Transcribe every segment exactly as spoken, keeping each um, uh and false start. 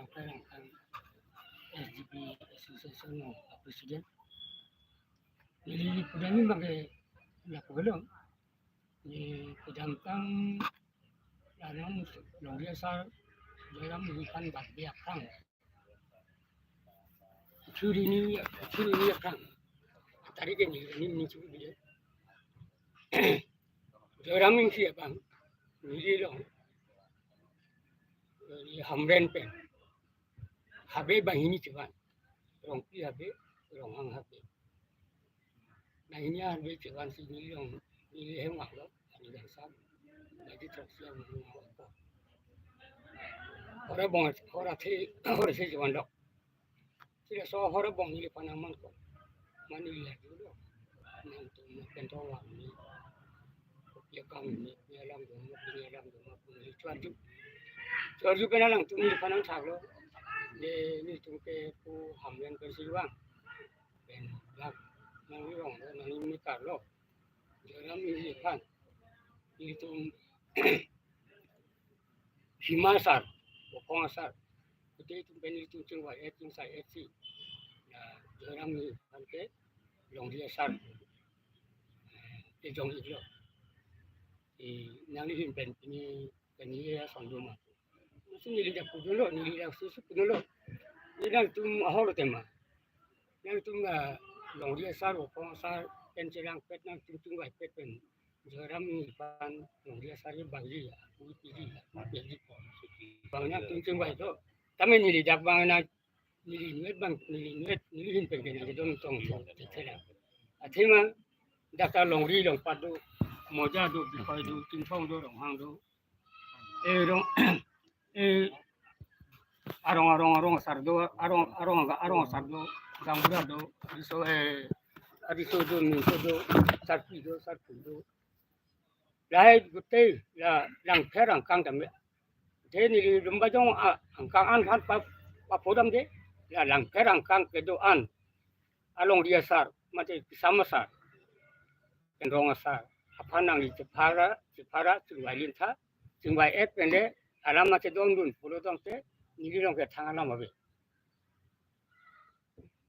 Rangkang S D P Association a-president. Neli pudam abang ke lapu helo. Neli pudam tang la non Longri asar Joyram Inghi aphan bak-be aphrang. Churi ni, churi ni aphrang. Tarik ni, ni, ni churi ni. Joyram Inghi abang, neli along, eh, Hamren pen habe banghini chevan. Rongpi habe, Ronghang habe. Banghini habe chevan si neli along, neli hem wak lo, ani gangsam. Bagi trok siang, neli hem wak lo. Hor abong, hor athe, hor se chevan lo. Sila so hor abong neliphan nangman ko. Mane neli arjulo. Nangtum pen thong wang ni. Kopi akam ni, kopi alam doma, kopi alam doma, kopi chuarju. Chuarju pen alangtum neliphan nangthak lo. De nelitum ke pu Hamren pen si vang. Pen lak nangli rong lo, nangli mekar lo. Joyram Inghi aphan. Nelitum Hima asar, Bophong asar. Kute itum pen itum chingvai-et, chingsai-et si. Ya, Joyram Inghi aphan ke Longri asar. Kejong-iklo. Eh, nangli ahin pen pini, pini ya sondoma. Masi neli dak pudunlo, neli dak susu pudunlo. Neli nangtum ahor tema. Nangtum, ah, Longri asar, Bophong asar, pen cherangpet, nangtum chingvaipet pen Joyram Inghi aphan Longri asar ke bangji ya, pu piji ya, pu piji ko. Bang nangtum chingvai to. Tame neli dak bang na, neli inutvet bang, neli inutvet, neli ahin pen ke nangkedon tong tong thela. Athema dak ta Longri along pat do, Moja do, Bikoi do, Chinthong do, Ronghang do. Eh, rong, eh, arong, arong, arong asar do, arong, arong, arong asar do, gaonbura do, riso, eh, ariso do, minso do, sarpi do, sarpi do. Lahai gutei la Langpher Rangkang tame. De neli Lumbajong a, Rangkang an aphan pa, paphodam de, la Langpher Rangkang kedo an. Alongri asar, mate kesam asar, pen rong asar aphan nangli chephara, chephara, chingvai lin tha, chingvai-et pen le, alam mate dondun pulo tangte, neli along kethang alam ave.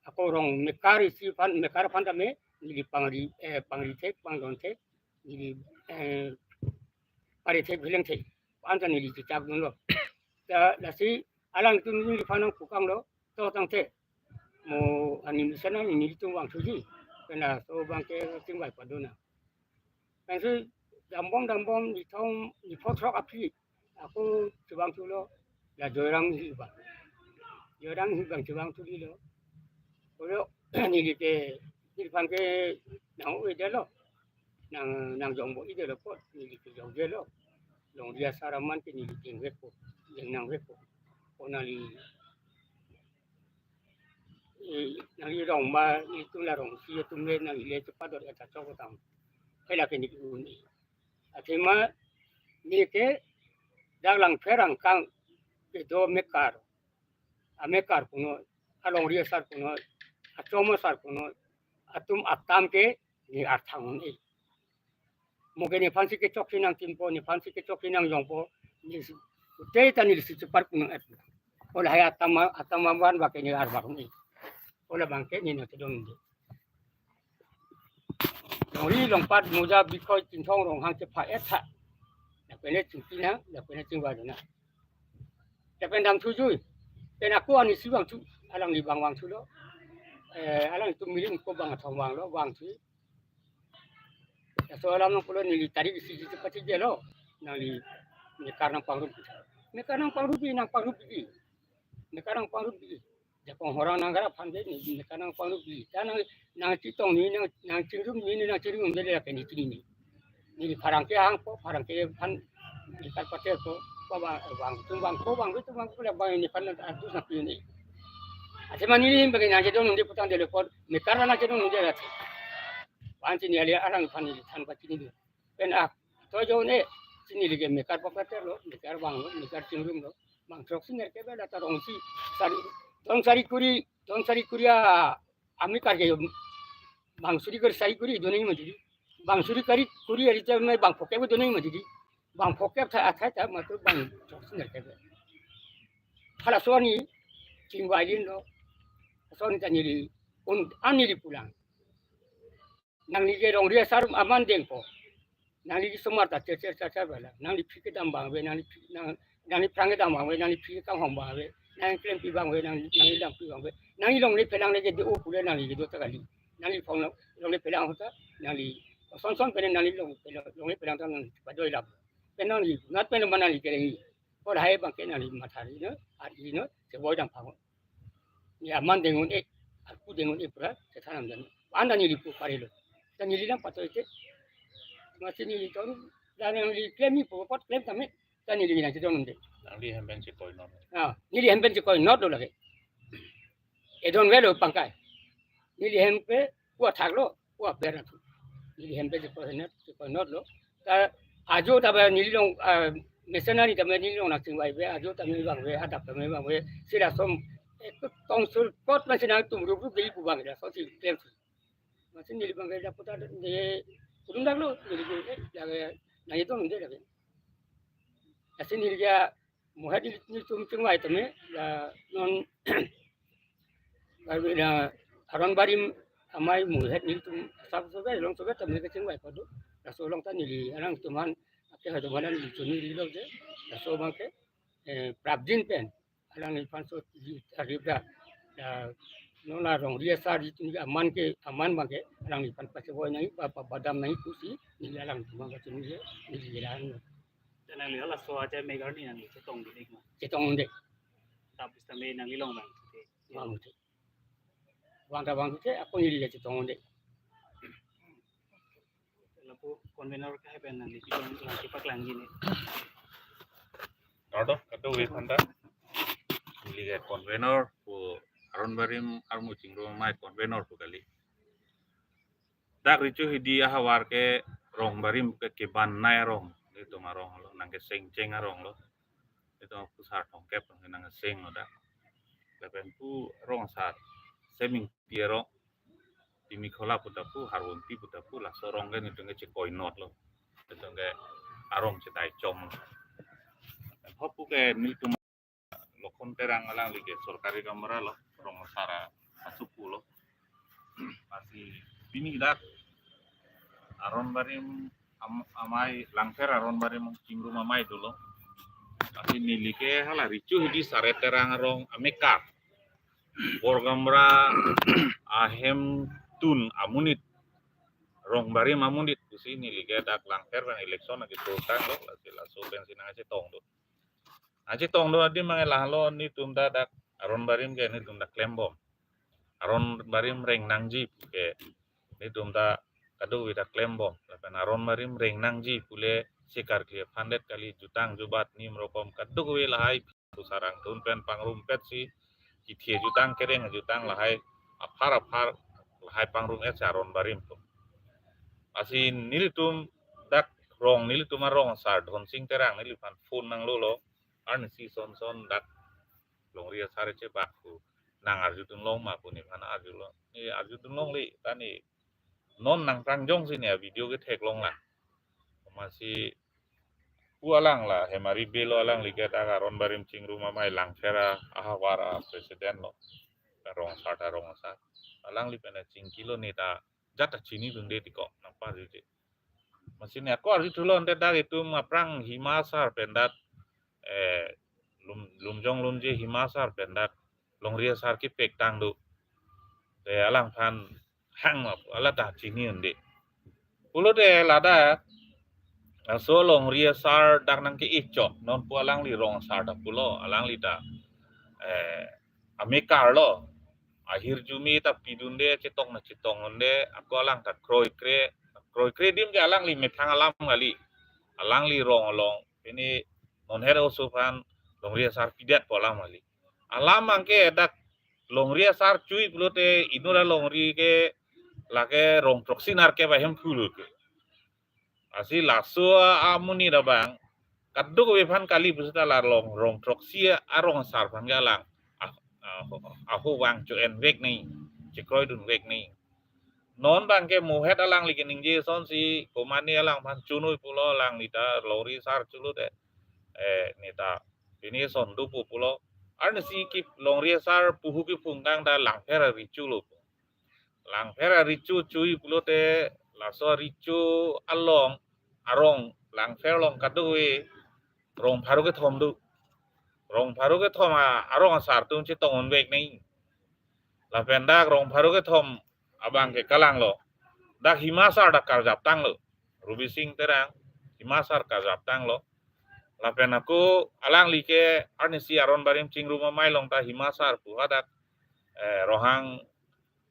Ako rong mekar isi aphan, mekar aphan tame, neli pangri, eh, pangri thek, pangdon thek, neli, eh, pare thek, bileng thek. Anta neli chechak dunlo. Ta lasi alangtum neliphan nangpukanglo, to tangte. Mo ani mesen nelitum vangthuji. Pen laso abang ke chingvai padona. Pensi dambom dambom nithom nipho throk aphi. Ako chevangthulo, la Joyram Inghi abang. Joyram Inghi abang chevangthu dilo. Olo neli ke, neliphan ke nang-o-edetlo. Nang, nangjongbo-edetlo apot, neli ke jongdetlo. Longri asar aman ke neli jengvekpo, jengnangvekpo. Ko nangli, eh, nangli rong ma, itum la rong si atum le nangli le chepadot eta chok tang. Hela ke neli un-e. Athema neli ke dak Langpher Rangkang kedo mekar. Amekar punoi, alongri asar punoi, achom asar punoi, atum atam ke neli arthang un-e. Mo ke nephan si kechoksi nangtimpo, nephan si kechoksi nangjongpo, neli si, utei ta neli si chepar punoi et. Olo lahai atam, atam aman abang ke neli arvak un-e. Olo abang ke neli nangkedon de. Longri along pat Moja, Bikoi, Chinthong, Ronghang chepha-et tha. Lapen le chingki nang, lapen le chingvai nang. Lapen damthuji. Pen ako ani si vangthu, alangli abang vangthulo. Eh, alangtum milim ko bang athom vanglo, vangthu. Laso alam nangpulo neli tarik isi isi chepathekdetlo. Nangli mekar nangpangrup. Mekar nangpangrup, nangpangrup. Mekar nangpangrup. Jakong horang nanggarap aphan ke neli mekar nangpangrup. Ta nang, nangchetong ni, nang, nangchingrum ni, nangchingrum ni, la ke neli chini ni. Neli pherangke hangpo, pherangke aphan mekar paterpo, ko bang, bang, tum bang, ko bang, tum bang, ko la bang nephan nang adus nangpi un-e. Athema neli bagi nangchedon un-e pu tangte le ko, mekar nangchedon un-e la. Ansi neli alang aphan neli than pachini dun. Pen ak, to jo ne, si neli ke mekar papaterlo, mekar vanglo, mekar chingrumlo. Bang throksi nerkep la ta rong si, sari, tong sari kuri, tong sari kuri a, amekar ke bang suri kuri sari kuri do nangji ma didi. Bang suri kuri kuri ari ta me bang phokep do nangji ma didi. Bang phokep tha athai ta matur bang throksi nerkep. Halaso arni chingvai din lo. Laso arni ta neli un an neli pulang. Nangli ke rongri asar aman dengpo. Nangli ke somar ta cher cher cher cher bala. Nangli phik kedam abang ave, nangli phik nang nangli phrang kedam abang ave, nangli phik kanghong abang ave, nangli klempi abang ave, nangli nangli dampi abang ave. Nangli longle phelang le ke do pule nangli ke do ta kali. Nangli phong long longle phelang ahut ta nangli son son pen nangli long longle phelang ta nangli padoi lap. Pen nangli nat pen mana nangli kereng. Ko lahai abang ke nangli mathari no, ari no, chevoi dam phang. Neli aman deng un-e, arpu deng un-e pura, chethan dam. Anta neli pu pari lo. Ta neli nang patoi te. Masi neli ton, dan neli klem ni pu pot klem tame. Ta neli nang chedon un-e. Nangli hem pen chekoi not. Ah, neli hem pen chekoi not lo lake. Edon velo pangkai. Neli hem ke pu athak lo, pu aber athu. Neli hem pen chekoi not, chekoi not lo. Ta ajo ta ba neli long, ah, missionary ta ba neli long nang chingvai ave, ajo ta me vang ave, adap ta me vang ave. Sila som, eh, tong sul kot ma sinang tum rup rup dei pu abang ave, so si klem si. Masi neli abang ke dapat ada de, kudum dak lo, neli ke, eh, ya, ya, nang itu nungde dak. Masi neli ke, muhet neli, nelitum chingvai tame, ya, non, baru na, Aron Barim amei muhet nelitum, sab sobe, long sobe tame ke chingvai padu. Laso along ta neli, alang tuman, ake hai tuman neli chuni neli lo je, laso abang ke, eh, prapjin pen. Alangliphan so ji arip ra. Da non la rongri asar ji tuni aman ke, aman abang ke alangliphan pachevoi nangji, pa, pa, padam nangji pusi neli alang abang ke tuni je neli jelan. Dan nangli halaso aja megar ni nangli chetong di ma? Chetong un-e. Tapi sitame nangli long abang te. Abang te. Abang ta abang te, ako neli chetong un-e. Lapu convener ke hai pen nangli pidong lang kipak lang gini. Kado, kado we phanta. Neli ke convener pu Aron Barim armu chingrum amei convener pu kali. Dak Richo Hidi ahavar ke rong barim ke keban nei arong. Nelitum arong lo, nang keseng cheng arong lo. Nelitum aphu sar tongkep nang keseng lo dak. Lapen pu rong asar Seming Pi arong, Timi Khola pu ta pu, Harwonti pu ta pu, laso arong ke nelitum ke chekoi not lo. Nelitum ke arong chedai chom lo. Ho pu ke nelitum Lokhon Terang alangli ke sorkari gaonbura lo, rong asar asopo lo. Masi pini dak Aron Barim am-, amei, Langpher Aron Barim chingrum amei dolo. Masi neli ke hala Richo Hidi Sare Terang arong amekar. Bor gaonbura ahemtun amonit, rong barim amonit pusi neli ke dak Langpher pen election ake turtang lo, lasi laso pensi nang chetong do. Nang chetong do adim abang ke lahelo nelitum ta dak Aron Barim ke nelitum ta klembom. Aron Barim reng nangji ke nelitum ta kadokave ta klembom. Lapen Aron Barim reng nangji pule sikar kli aphan det kali, jutang jubat nim rokom kadokave lahai pu sarang tun pen pangrumpet si, kithe jutang kereng jutang lahai aphar aphar lahai pangrum-et si Aron Barim pu. Lasi nelitum dak rong, nelitum arong asar Dhonsing Terang neliphan phone nanglo lo, arnisi son son dak longri asar chebak pu nang arjudun long ma pu neliphan arju lo. Ne arjudun longle, ta ne non nangphrang jongsi ne video ketheklong lang. Masi pu alang la Hemari Bey lo, alangli ke dak Aron Barim chingrum amei, Langpher ahavar apresident lo. Rong asar ta rong asar. Alangli pen chingki lo, ne ta jat ta chinidunde tiko nangpa arjuje. Masi ne ako arjuthu lo, ante dak itum aphrang Hima asar pen dak, eh, lum, lumjong lumje Hima asar pen dak longri asar kepek tang do. Te alangphan hang ma pu, ala ta chini un-e. Pulote ladak laso longri asar dak nang ke-e chok, non pu alangli rong asar ta pulo, alangli ta, eh, amekar lo. Ahirjume ta pidunde, chetong na chetong un-e, ako alang ta kroikre, kroikre adim ke alangli methang alam kali. Alangli rong along, pini non her oso aphan longri asar pidet pu alam kali. Alam abang ke dak longri asar chui pulote inut alongri ke lake rong throksi nerkep ahemphu lo ke. Lasi laso amonit abang kadokave aphan kali pusita la long rong throksi arong asar aphan ke alang ah, ah, aho vang cho-en vek nangji, chekroidun vek nangji. Non abang ke muhet alangli keningje asonsi, komane alangphan chonoi pulo, alangli ta longri asar chulote, eh, ne ta pini son dopo pulo, Arnisi ke Longri asar puhu kephungtang ta Langpher arecho lo. Langpher arecho chui pulote laso arecho along arong Langpher along kadokave rong pharo kethom do. Rong pharo kethom a-, arong asar atum chetong unvek nai. Lapen dak rong pharo kethom abang ke kalang lo. Dak Hima asar dak karjap tanglo. Rubi Sing Terang, Hima asar karjap tanglo. Lapen ako alangli ke arnisi aron barim chingrum amei along ta Hima asar pu hadak, eh, Ronghang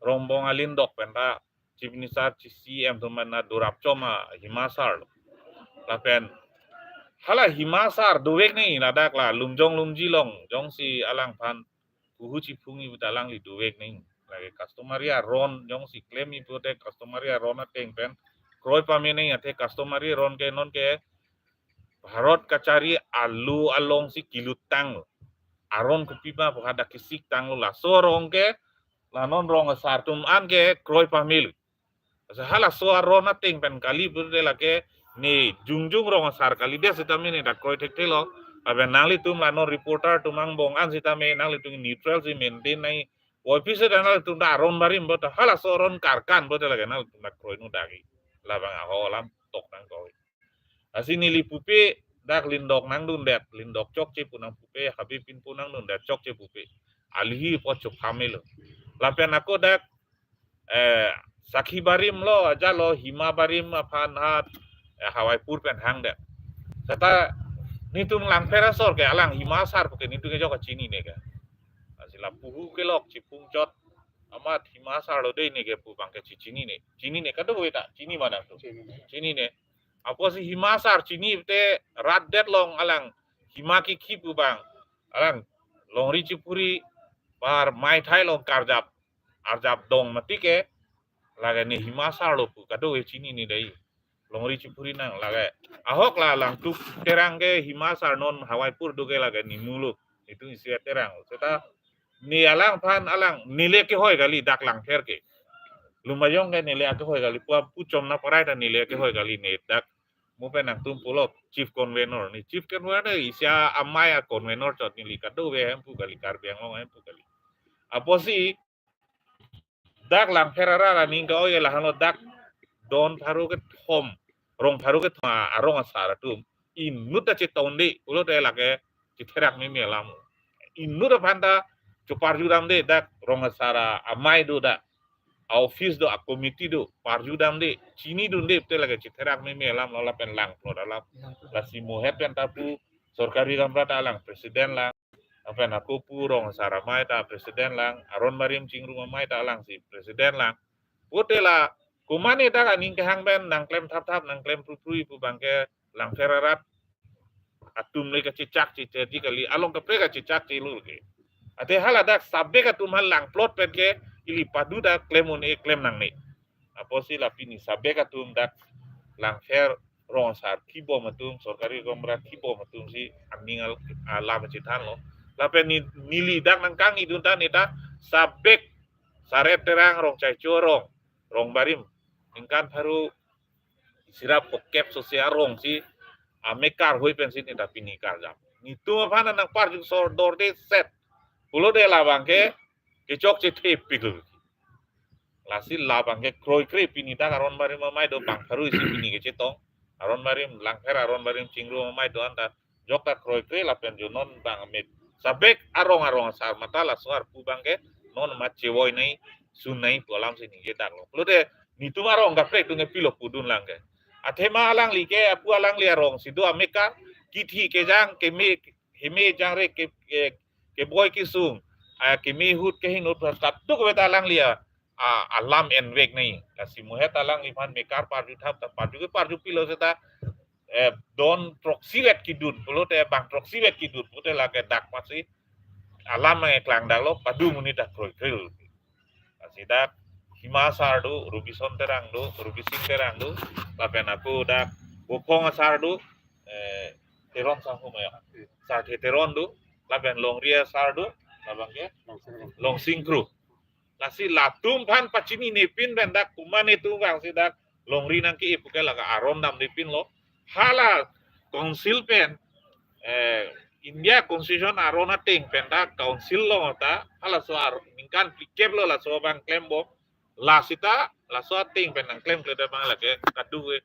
Rongbong alindok pen ta Chief Minister, C M atum pen ta dorap chom a Hima asar lo. Lapen hala Hima asar dovek nai ladak la Lumjong Lumji along jongsi alangphan puhu chiphung i puta alangli dovek nai. Lake customary aron jongsi klem i pulote customary aron ateng pen kroi pame nai, athe customary aron ke non ke Bharat kachari alo alongsi kilut tanglo. Aron kopi ma pu hadak kisik tanglo, laso arong ke la non rong asar atum an ke kroi pamelo. Asa halaso aron ateng pen kali pulote lake ne jongjong rong asar kalidet sitame ne dak kroi thekthelo. Lapen nanglitum la non reporter atum angbong an sitame nanglitum neutral si maintain nai. Voiphit seta nanglitum ta aron barim bo ta halaso aron karkan pulote lake nanglitum dak kroinon dak i. Labang aho alam tok nangkok. Lasi neli pupe dak lindok nangdundet, lindok chokche pu nangpupe, habe pinpo nangdundet chokche pupe. Alihi apot chopha melo. Lapen ako dak, eh, Sakhi barim lo, ajat lo, Hima barim aphan hat, eh, Hawaipur pen hangdet. Seta netum Langpher asor ke alang Hima asar pu ke netum kejok kachinine ke. Lasi la puhu kelok chiphung chot amat Hima asar lo dei ne ke pu abang ke chichinine. Chinine kadokave ta, chini ma nangtum? Chinine. Chinine. Apotsi Hima asar chini te rat det along alang Hima kikhi pu abang, alang Longri Chiphuri bar Meitei along karjap, arjap dong mati ke, lake ne Hima asar lo pu kadokave chinine dei. Longri Chiphuri nang lake. Ahok la Langtuk Terang ke Hima asar non Hawaipur do ke lake ne mulo. Netum isi Terang. Seta ne alangphan alang neli akehoi kali dak Langpher ke. Lumayong ke neli akehoi kali, pu pu chom na parai ta neli akehoi kali ne dak. Mo pen nangtum pulo chief convener, ne chief convener isi amei a-convener chot, neli kadokave hemphu kali, Karbi Anglong hemphu kali. Apotsi dak Langpher arat aning ke-oi lahelo dak don pharo kethom, rong pharo kethom arong asar atum inut ta chetongde pulote lake chetherak meme alam. Inut aphan ta choparju damde, dak rong asar amei do, dak a-office do, a-committee do, parju damde, chinidunde pulote lake chetherak meme alam lo, lapen langplot alam. Lasi muhet pen ta pu sorkari gaonbura ta alang president lang, lapen ako pu rong asar amei ta president lang, aron barim chingrum amei ta alangsi president lang. Pulote la komatne dak aning kehang pen nangklem thapthap, nangklem pruprui pu abang ke Langpher arat atum le kachechak checheji kali, along kaprek kachechak chelo ke. Athe hala dak sabek atum ha langplot pen ke ili padu dak klem un-e klem nangne. Apotsi la pini sabek atum dak Langpher rong asar kibom atum, sorkari gaonbura kibom atum si aning al-, alam chethanlo. Lapen ne, neli dak nangkangidun ta ne ta sabek Saret Terang, Rongchaicho arong, rong barim ningkan pharo sirap kokep so se arong si amekar hoi pensi ne ta pini karjap. Netum aphan nangparju sor dorde set pulote labang ke kechokche thepik lo. Lasi labang ke kroikre, pini dak aron barim amei do bang pharo isi pini kechetong. Aron barim, Langpher aron barim chingrum amei do-an ta jok ta kroikre, lapen jo non abang amek sabek arong arong asar mata laso arpu abang ke non ma chevoi nai, sun nai pu alamsi ningje daklo. Pulote netum arong kaprek atum ke pilo pudun lang ke. Athema alangli ke, apu alangli arong si do amekar, kithi kejang, keme, heme jangre ke, ke, keboi kesung, ah, keme ahut kehingno ta kadokave ta alangli a, a, alam envek nai. Lasi muhet alangliphan mekar parju thap ta parju ke parju pilo seta, eh, don throksi vet kidun pulote, bang throksi vet kidun pulote lake dak masi alam nangkeklang daklo, padu monit dak kroikre. Lasi dak Hima asar do, Rubison Terang do, Rubi Sing Terang do, lapen ako dak Bokhong asar do, eh, Teron sang humaya. Sarthe Teron do, lapen Longri asar do, labang ke Longsing Kro. Lasi latum aphan pachinine pin pen dak komatne atum vangsi dak Longri nangke-e pu ke lake aron damde pinlo. Hala council pen, eh, India Constitution aron ateng pen ta council along ta halaso ar ningkan phlikep lo laso abang klembom. La sita laso ateng pen nangklemkledet abang lake kadokave,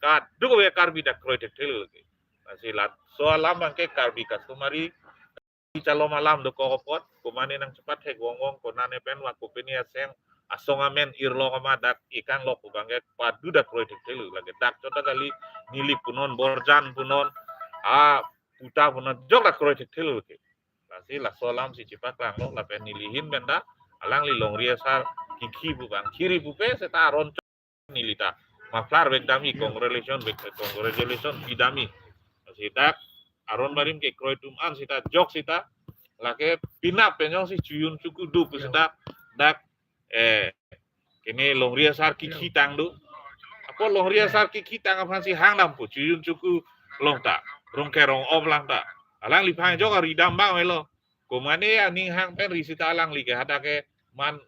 kadokave Karbi dak kroi thekthe lo lake. Lasi laso alam abangke Karbi customary, Karbi chalom alam dokok apot, komane nangchepathek vongvong, konane pen va kopine aseng asong amen irlok ama dak ikang lok pu abangke padu dak kroi thekthe lo lake. Dak chot ta kali, neli punon, borjan punon, a puta punon, jok dak kroi thekthe lo lake. Lasi laso alam si chepaklanglo, lapen neli ahin pen ta alangli longri asar kikhi pu abang khiri pupe seta aron chot neli ta muffler vekdamji, congratulation vek, congratulation pidamji. Lasi dak aron barim kekroi atum an seta jok seta lake penap pen jongsi chojun choku do pu seta dak, eh, kene longri asar kikhi tang do. Apot longri asar kikhi tang aphansi hangdampo chojun choku along ta, rongke rong-op lang ta. Alangliphan jok ari dam abang avelo. Komane aning hang pen ri seta alangli ke hadak ke man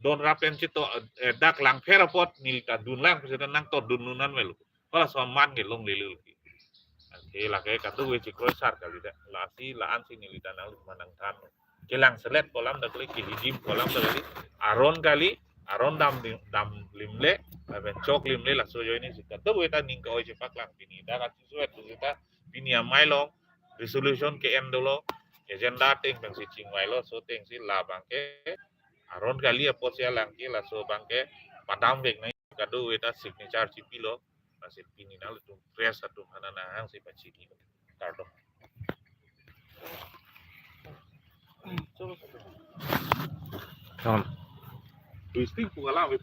don rap pen chito, eh, dak langpher apot neli ta dunlang pu seta nangtordun un an avelo. Halaso aman ke longle lo lake. Anke lake kadokave chekroi sar kali dak. Lasi la-ansi neli ta nangli manang than. Kelang selet pu alam dak kali, kehijim pu alam dak kali. Aron kali, aron dam lim-, dam limle, lapen chok limle, laso ajoine si kadokave ta ning ke-oi chepaklang pini. Dak achusuet pu seta pini amei along resolution ke-en dolo, agenda ateng pensi chingvailo, laso atengsi la abangke aron kali apotsi alang ke laso abangke padam vek nangji, kadokave ta signature chipilo, lasi pini nanglitum press atum aphan nanghangsi pachini. Kardom. Come. Twisting pu alam